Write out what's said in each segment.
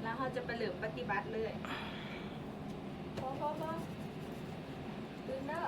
ແລ້ວເຮົາຈະໄປເລີ່ມປະຕິບັດເລີຍ. ພໍ ພໍ ພໍ ຕື່ນເດີ.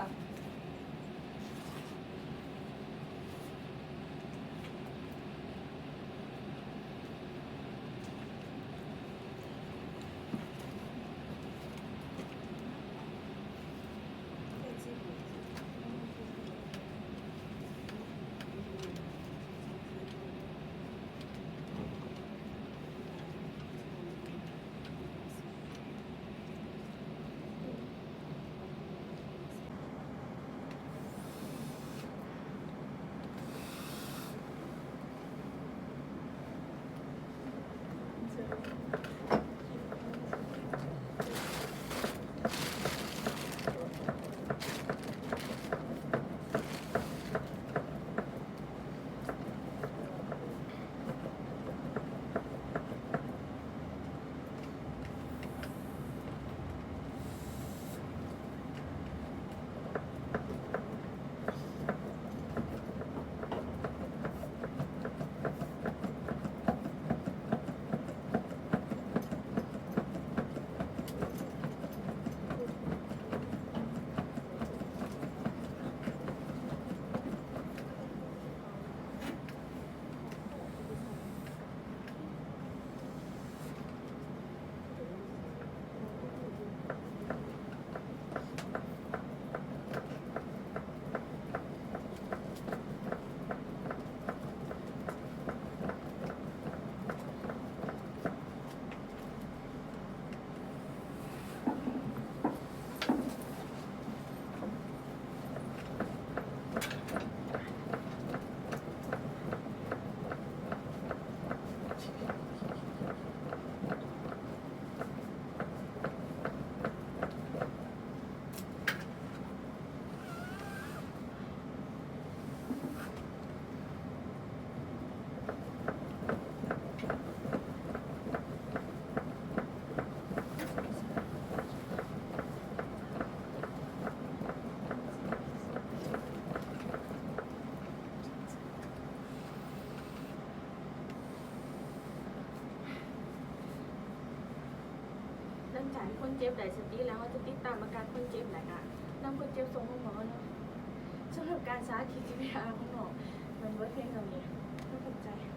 ຫຼັງຈາກຄົນເຈັບໄດ້ສະຕິແລ້ວ ເຮົາຈະຕິດຕາມອາການຄົນເຈັບ ແລ້ວກະນຳຄົນເຈັບສົ່ງໂຮງໝໍເນາະ. ສຳລັບການສາທິດ ຊີພີອາ ຂອງນ້ອງ ແມ່ນເບິດພຽງເທົ່ານີ້. ຂອບໃຈ.